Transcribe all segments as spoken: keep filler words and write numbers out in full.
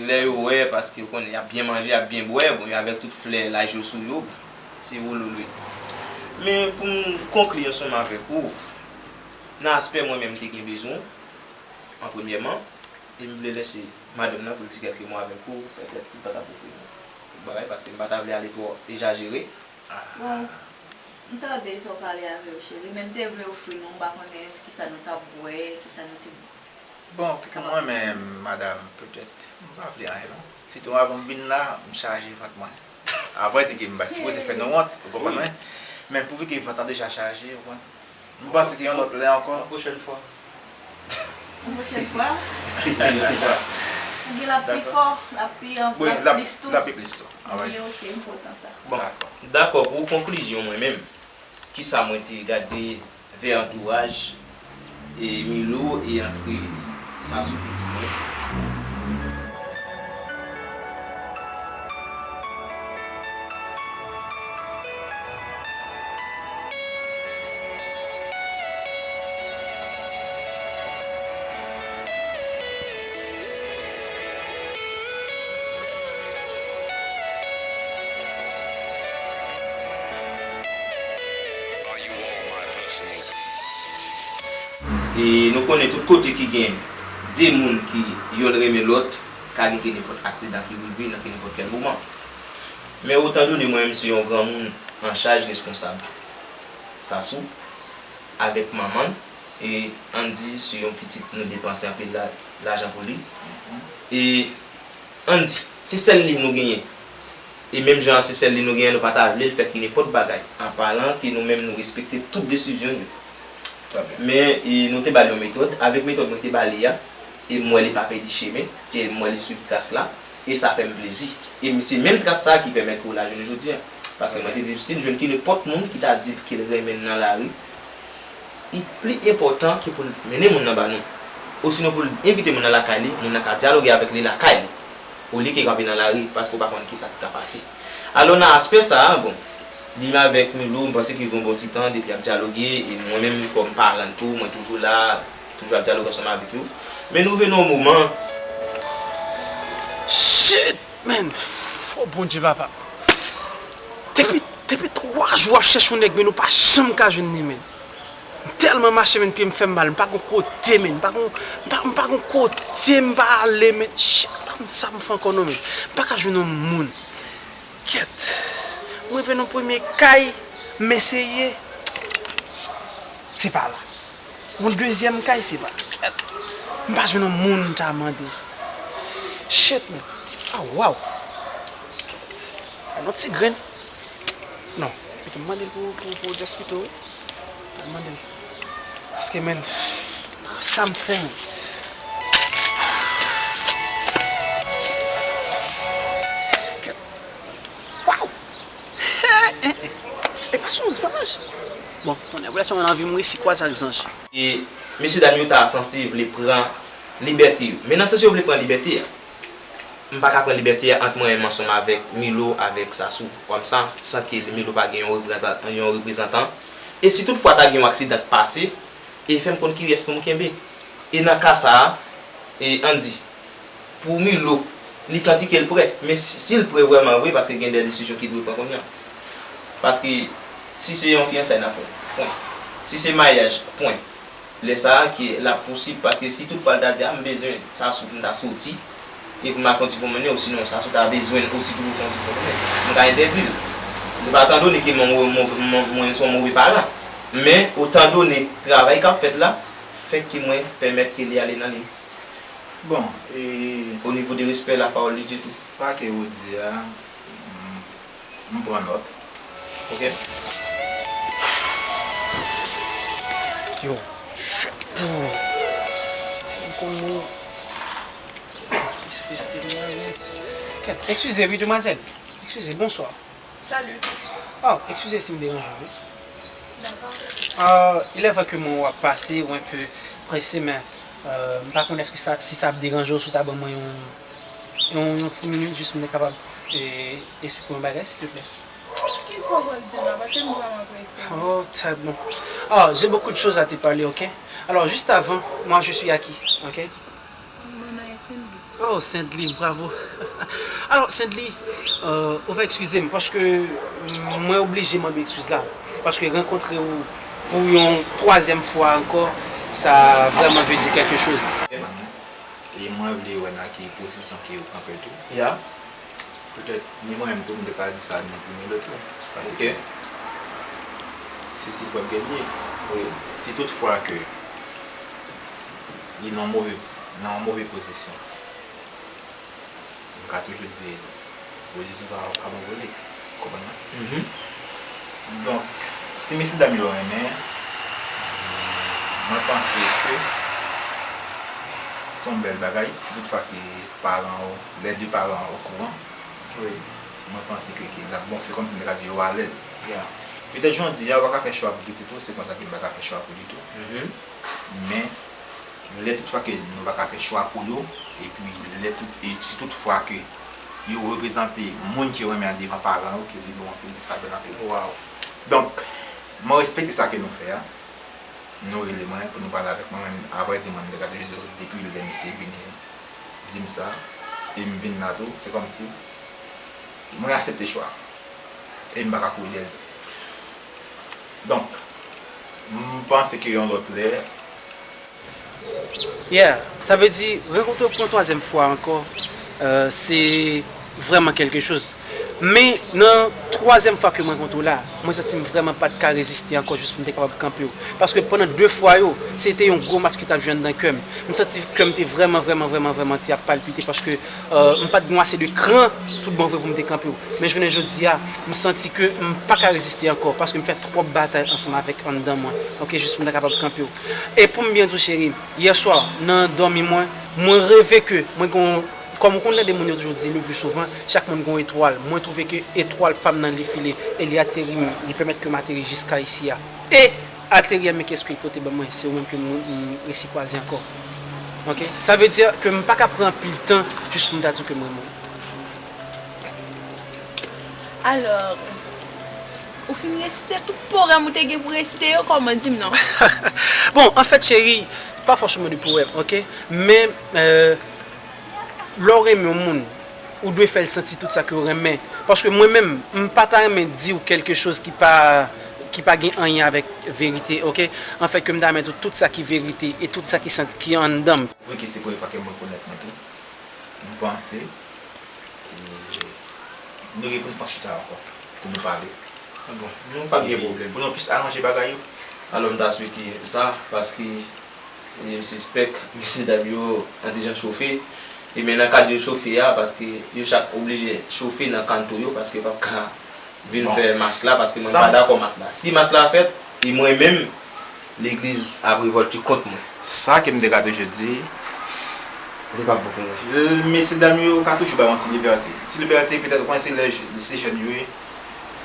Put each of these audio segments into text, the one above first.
Lè yo wè, paske ou konnen, y ap byen manje, y ap byen bwè, bon, yo avèk tout flè laj yo sou yo, bon, se wololoy. Men pou m konkli ansanm avèk ou, nan aspè mwen menm m te gen bezwen w, an premyèman, e m vle lese madanm nan pou l di kèlke mo avèk ou, petèt si l pa t ap ofri nou bagay, paske m pa ta vle ale twò egzajere. Bon, m tande sa w pale avè yo, cheri, men m te vle ofri nou, m pa konnen kisa nou t ap bwè, kisa nou te Bon, pou mwen menm, madanm, petèt, m pa vle anyen non. Sitou avan m vin la, m chaje vant mwen. Avrèdi ke m pa t sipoze fè nou wont, ou konprann mwen? Men pouvi ke vant lan deja chaje, ou konprann? M panse ke yon lòt lè ankò. Yon pwochèn fwa. Yon pwochèn fwa? Yon pwochèn fwa. Oubyen l ap pi fò, l ap pi an, l ap pi plis tou. Wi, l ap pi plis tou. Alright. Wi, ok, m kontan sa. Bon, dakò, pou konklizyon mwen menm, kisa mwen te gade vè antouraj e Milo e antre Sasou pitit mwen. E nou konnen tout kote ki gen de moun ki yonn renmen lòt, ka gen kenenpòt aksidan ki rive nan kenenpòt kèl moman. Men otan done mwen menm se yon granmoun an chaj reskonsab Sasou avèk manman l, e Andy se yon pitit nou depanse anpil la, lajan pou li. E Andy, se sèl li nou genyen. E menm jan an se sèl li nou genyen, nou pa ta vle l fè ki nenpòt bagay, an palan ke nou menm nou respekte tout desizyon l yo. Trè byen. Men, e, nou te ba l yon metòd, avèk metòd mwen te ba li a, e m wè li pa pèdi chemen, e m wè li swiv tras la, e sa fè m plezi. E m, se menm tras sa a ki pèmèt ke w la jounen jodi a. Paske mwen te difisil jwenn ki nenpòt moun ki ta di ke l renmen n nan lari, li pli enpòtan ke pou l mennen moun nan ba nou. Osinon pou l envite moun nan lakay li, moun nan ka dyaloge avèk li lakay li, olye ke kanpe nan lari, paske w pa konn kisa ki ka pase. Alò, nan aspè sa a, bon, li menm avèk Milo, m panse ke gen yon bon ti tan depi y ap dyaloge, e mwen menm kòm paran tou, mwen toujou la, toujou ap dyaloge ansanm avèk yo. Men nou rive nan yon moman. Shit, man! Fò Bondye, papa. Depi, depi twa jou w ap chèche yon nèg, men ou pa janm ka jwenn li, man. M tèlman mache, men pye m fè m mal. M pa gon kote, men. M pa gon, m pa, m pa gon kote m pa ale, men. Shit, m pa konn sa m fè ankò non, men. M pa ka jwenn yon moun. Kèt. M rive nan premye kay, m eseye. Se pa la. Yon dezyèm kay, se pa la. Kèt. M pa jwenn yon moun m ta mande. Shit, men. Ah, waw. Kèt. Yon ti grenn. Non. Pito m mande l pou, pou, pou Just pito, wi. Mande l. Paske, men, sa m fè, men. Kèt. Waw! E pa se yon zanj? Bon, tonnè, pou lèsonn anvi m resi kwaze ak zanj. E mesye dam yo ta sanse vle pran libète yo. Men nan sans yo vle pran libète a, m pa ka pran libète a ant mwen menm ansanm avèk Milo, avèk Sasou, kòmsa, san ke Milo pa gen yon reprezan-, yon reprezantan. E si toutfwa ta gen yon aksidan k pase, e fè m konn kiyès pou m kenbe. E nan ka sa a, e Andy, pou Milo, li santi ke l prè. Men si, si l prè vrèman vre, paske gen de desizyon ki dwe pran kounye a. Paske si se yon fiyansay n ap fè, pwen. Si se maryaj, pwen. Lè sa a ke l ap posib, paske si toutfwa l ta di, "A, m bezwen sa sou pou m ta soti, e pou m al fè yon ti pwomennen, osinon sa sou ta bezwen l osi tou pou fè yon ti pwomennen," m ka entèdi l. Se pa etandone ke mwen, mwen, mwen, mwen se yon move paran. Men, etandone travay k ap fèt la, fè ke mwen pèmèt ke li ale nan li. Bon, e o nivo de respè, lapawòl li di tou. Sa ke ou di a, m, m pran nòt. Ok. Yo, shit. M konn nou. Teste, teste, mwen, wi. Kèt, eskize, wi, demwazèl. Eskize, bonswa. Salut. Oh, eskize si m deranje w, wi. Dakò. Ah, il est vrai que mwen w ap pase, ou enpe prese, men, euh, m pa konn èske sa, si sa ap deranje w, si w ta ban mwen yon, yon, yon ti minit, jis pou mwen kapab, eh, eksplike w yon bagay, silteplè. Ki fò w pral di la, paske m vrèman prese. Oh, c'est bon. Ah, j'ai beaucoup de choses à te parler, ok? Alors, juste avant, moi, je suis acquis, ok? Mwen nan S N D. Oh, Sendly, bravo. Alò, Sendly, euh, ou va eskize m, paske mwen oblije mande eskiz la. Paske rankontre w pou yon twazyèm fwa ankò, sa vrèman vle di kèlke choz. E mwen vle wè nan ki pozisyon ke ou kanpe tou. Ya. Petèt, ni mwen menm tou, m te ka di sa ni pou ni lòt la. Paske se ti frè m ke l ye. Wi. Si tout fwa ke li nan move, nan yon move pozisyon, m ka toujou di pozisyon sa a pa bon pou li. Ou konprann mwen? Donk, si mesye dam yo renmen, mwen panse ke se yon bèl bagay. Si tout fwa ke paran ou, lè de paran okouran, mwen panse ke, ke l ap bon, se kòmsi m te ka di yo alèz. Petèt jan w di a, ou pa ka fè chwa pou pitit ou, se konsa ke m pa ka fè chwa pou li tou. Men, lè tout fwa ke nou pa ka fè chwa pou yo, epi lè tout, e si tout fwa ke yo reprezante moun ke w renmen an devan paran yo, ke li bon anpil, sa bèl anpil. Donk, mwen respekte sa ke nou fè a. Nou rele mwen pou nou pale avèk mwen, mwen, avrèdi, mwen, m te ka toujou di w depi lè misye vini di m sa, e m vin la tou, se kòmsi mwen aksepte chwa. E m pa ka kouri dèyè l. Donk, m panse ke yon lòt lè, Yeah, sa vle di, rankontre w pou yon twazyèm fwa ankò, euh, se vrèman kèlke choz. Men, nan twazyèm fwa ke m rankontre w la, mwen santi m vrèman pa t ka reziste ankò jis pou m te kapab kanpe w. Paske pandan de fwa yo, se te yon gwo match ki t ap jwe anndan kè m. M santi kè m te vrèman, vrèman, vrèman, vrèman te ap palpite paske, euh, m pa t gen ase de kran tout bon vre pou m te kanpe w. Men jounen jodi a, m santi ke m pa ka reziste ankò, paske m fè twòp batay ansanm avèk anndan mwen, oke, jis pou m ta kapab kanpe w. E pou m byen di w, cheri, yè swa, nan dòmi mwen, mwen reve ke mwen gen yon, kòm ou konn tande moun yo toujou di le pli souvan, chak moun gen yon etwal. Mwen twouve ke etwal pa m nan li file, e li ateri m, li pèmèt ke m ateri jiska isi a. E ateri a, men kiyès ke l pote ban mwen, se ou menm ke m, m resi kwaze ankò. Oke? Sa vle di ke m pa ka pran anpil tan jis pou m ta di w ke m renmen w. Alò, ou fin resite tout powèm ou te gen pou resite yo, kòman, di m non? Bon, anfèt, cheri, pa fòseman de powèm, oke? Men, euh, lè w renmen yon moun, ou dwe fè l santi tout sa ke w renmen. Paske mwen menm, m pa ta renmen di w kèlke choz ki pa, ki pa gen anyen avèk verite, oke? Anfèt, ke m ta renmen di w tout sa ki verite e tout sa ki santi, ki anndan m. Vre ke se premye fwa ke m rekonèt mwen tou. M panse, e, nou gen pou n fè yon chita ankò, pou nou pale. Ah bon, nou p ap gen pwoblèm. Pou nou plis aranje bagay yo. Alò, m ta swete sa, paske, e, m sispèk mesye dam yo yon ti jan chofe. E men nan kad yo chofe a, paske yo chak oblije chofe nan kanto yo, paske yo p ap ka vin fè mach la, paske mwen pa dakò mach la. Si mach la fèt, e mwen menm, legliz ap revòlte kont mwen. Sa ke m te ka toujou di, li p ap bon pou mwen. L-, mesye dam yo ka toujou bay yon ti libète. Ti libète, petèt, ou konnen se lè j-, se jèn yo ye.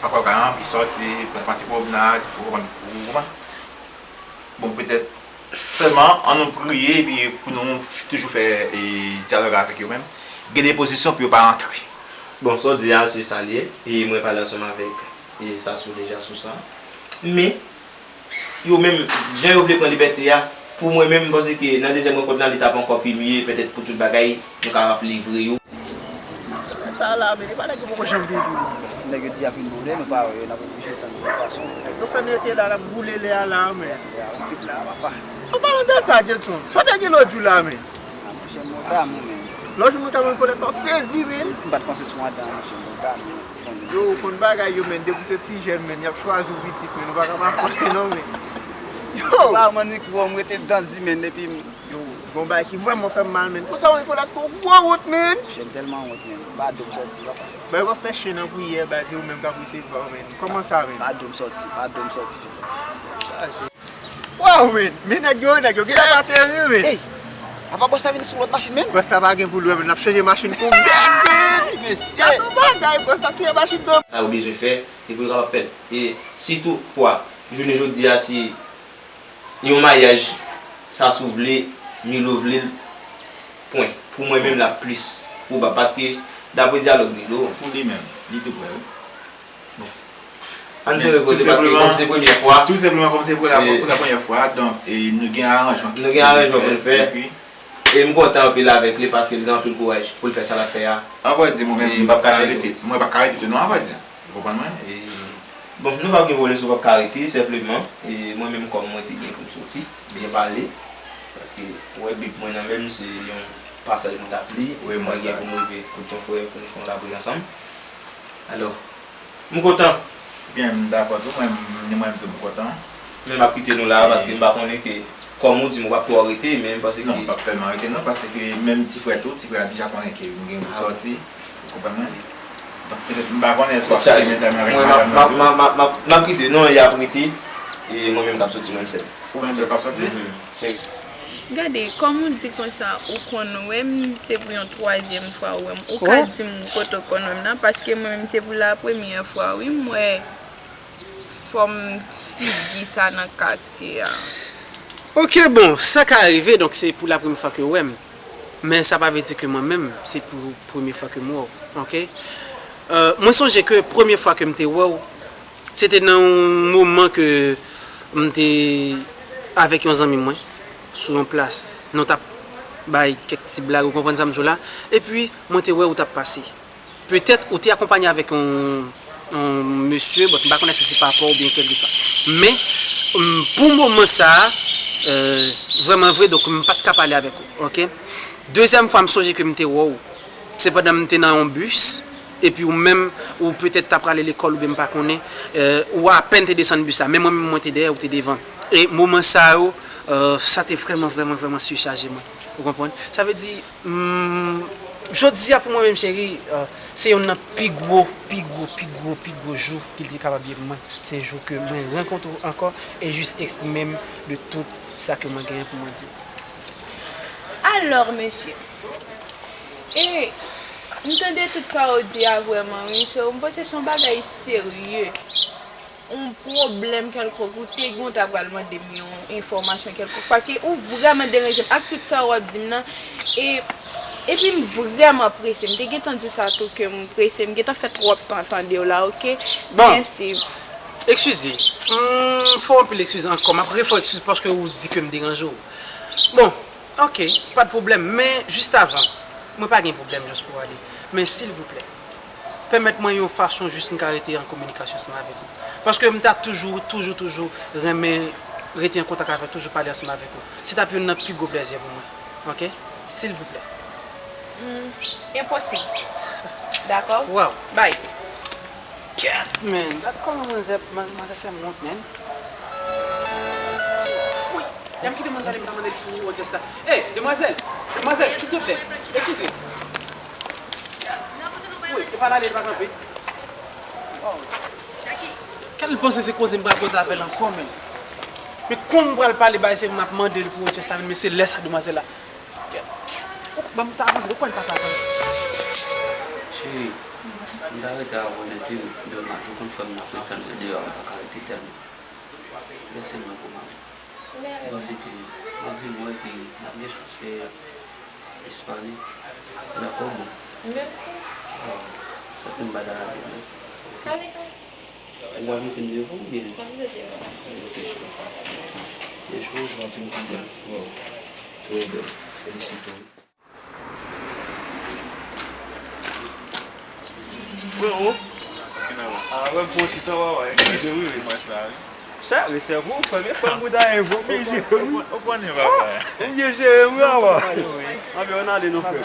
Pafwa yo ka anvi sòti, pran fè yon ti pwomnad, ou konprann, ou konprann? Bon, petèt, sèlman, ann nou priye, epi pou nou f-, toujou fè, e, dyalòg avèk yo menm. Gen de pozisyon pou yo pa antre. Bon, sa w di a, se sa l ye, e mwen pale ansanm avèk, e, Sasou deja sou sa. Men, yo menm, jan yo vle pran libète a, pou mwen menm, m panse ke nan dezyèm rankont lan, li t ap ankò pi mye, petèt pou tout bagay, nou kapab livre yo. Sa la, men, e pa nèg yo poko janm vin tou. Nèg yo deja fin boule, nou pa wè yo, n ap oblije tann de tout fason. Nèg yo fè n rete la, n ap boule lè a la, men. Ya, ou tout la, papa. An palan de sa, Jameson, sa w te gen lòt jou la, men? A, monchè, m mò damou, men. Lòt jou, mwen ta mwen kolèt an sezi, men. Sezi, m pa t panse sou anndan, monchè, m mò damou. Yo, ou konn bagay yo, men, depi se ti jèn, men, y ap chwazi w pitit, men, ou pa ka pa konnen, non, men. Yo! Ba, man, Nick, bro, m rete dan di, men, epi m Yo, gon bagay ki vrèman fè m mal, men. Konsa, yon Nicolas fè yon gwo wont, men. Chen tèlman wont, men. Pado m sòti, papa. Bay w ap fè chen nan priyè, baz, e ou menm k ap resevwa w, men. Kòman sa, men? Pado m sòti, pado m sòti. Chaje. Waw, men. Men nèg yo, nèg yo genlè pa teri, men. Ey! Apa bòs la vin sou lòt machin, men? Bòs la pa gen pou l wè, men. L ap chanje machin pou bèl, men. Mesye! Gad yon bagay, bòs la touye machin nan. Sa yo bezwen fè, e pou yo kapab fè l. E si toutfwa, jounen jodi a, si yon maryaj, Sasou vle, Milo vle l, pwen. Pou mwen menm, l ap plis pwobab, paske, dapre dyalòg Milo. Pou li menm, li tou prè, wi. Bon. Ann sere koze, paske kòm se premyè fwa. Tou senpleman, kòm se pou la, pou la premyè fwa, donk, e, nou gen aranjman ki sipoze fèt, epi, E m kontan anpil avèk li paske li gen anpil kouraj pou l fè sa l ap fè a. An vrè di, mwen menm, m p ap ka rete. Mwen p ap ka rete tou non, an vrè di. Ou konprann mwen? E Bon, nou p ap gen pwoblèm si w p ap ka rete, senpleman, e mwen menm kòm mwen te gen pou m soti, byen pale, paske ou wè bib mwen nan men m, se yon pasaj mwen t ap li, mwen gen pou m rive kot yon frè pou nou fè yon lapriyè ansanm. Alò, m kontan. Byen, m dakò tou, mwen, mwen menm tou m kontan. Men m ap kite nou la a, paske m pa konnen ke, kòm ou di m, ou p ap twò rete, men m panse ke. Non, m p ap tèlman rete non, paske menm ti frè tou, ti frè a deja konnen ke m gen pou sòti. Ou konprann mwen? Donk, petèt, m pa konnen èske w ap kite medam yo avèk madanm nan tou. M ap kite, non, y ap rete. E mwen menm k ap soti, mwen sèl. Ou menm sèl k ap soti? Cheri. Gade, kòm ou di konsa, ou konn wè m, se pou yon twazyèm fwa ou wè m. Ou ka di m kote w konn wè m nan, paske mwen menm se pou lapremyè fwa, wi, m wè fòm figi sa nan katye a. Ok, bon, sa ka rive, donk se pou lapremyè fwa ke w wè m. Men sa pa vle di ke mwen menm, se pou premye fwa ke m wè w, ok? Euh, mwen sonje ke premye fwa ke m te wè w, se te nan yon moman ke m te avèk yon zanmi mwen sou yon plas. Nou t ap bay kèk ti blag, ou konprann sa m di w la? Epi, mwen te wè ou t ap pase. Petèt ou te akonpanye avèk yon, yon mesye, bon, m pa konnen si se papa w oubyen kèlkeswa. Men, m, pou moman sa a, euh, vrèman vre, donk, m pa t ka pale avèk ou, ok? Dezyèm fwa, m sonje ke m te wè w, se pandan m te nan yon bis, epi ou menm, ou petèt t ap prale lekòl oubyen m pa konnen, euh, ou apèn te desann bis la, men mwen menm, mwen te dèyè, ou te devan. E moman sa yo, euh, sa te vrèman, vrèman, vrèman sichaje mwen. Ou konprann? Sa vle di, Hmm, jodi a pou mwen menm, cheri, euh, se youn nan pi gwo, pi gwo, pi gwo, pi gwo jou ki te kapab ye pou mwen. Se jou ke mwen rankontre w ankò e jis eksprime m de tout sa ke mwen genyen pou mwen di w. Alò, mesye, e, m tande tout sa w di a vrèman, wi, so, m panse se yon bagay serye. Yon pwoblèm kèlkonk, ou te gen, ou ta pral mande m yon enfòmasyon kèlkonk, paske ou vrèman deranje m ak tout sa w ap di m nan, e, epi m vrèman prese, m te gentan di w sa tou ke m prese, m gentan fè twòp tan tande w la, ok? Bon, mèsi. Eskize, m fè w anpil eskize ankò, m ap refè w eskize paske ou di ke m deranje w. Bon, ok, pa de pwoblèm, men jis avan, mwen pa gen pwoblèm, just pou ale, men silvouplè, pèmèt mwen yon fason jis m ka rete an kominikasyon ansanm avèk ou. Paske m ta toujou, toujou, toujou renmen rete an kontak avèk, toujou pale ansanm avèk ou. Se t ap youn nan pi gwo plèzi pou mwen. Ok? Silvouplè. Hmm, enposib. Dakò? Wow. Bye. Cat, man. Gad kòman manzè, man-, manzè fè m wont, man. Wi, y ap kite manzè ale, m pa mande l pou Odjès la. Ey, demwazèl! Demwazèl, silteplè, eskize. Wi, e pa l ale, e pa kanpe. Kè l panse se koze m pral koze avè l ankò, men. Men kòm m pral pale bay se m ap mande l pou Odjès la, men se lè sa demwazèl la. Kè. Ou ban m ta avanse, ou kwè l pa ta avanse. Cheri, m ta rete avè w nèt, wi, men domaj, ou konn frè m nan ap retann mwen deyò a, m pa ka rete tèlman. Lèse m nan koma. Mwen panse ke m ap vin wè ke n ap gen chans fè plis pale. Dakò, bon. Mèsi. Bon, santi m pa ta rete, non. Pale, pale. Ou pral mete m devan oubyen? M ap mete devan. Ok, cheri. Byen cheri, w ap vin pi bèl. Wow. Twò bèl. Felisite w. Frero. Avèk bon ti tan, papa. Eskize wi, wi. Mwen sa, wi. Chè, resèv ou, premye fwa m bouda evo, byen jere wi. Ou konnen, papa. Ou byen jere m wi, papa. Anben, ann ale non, frè.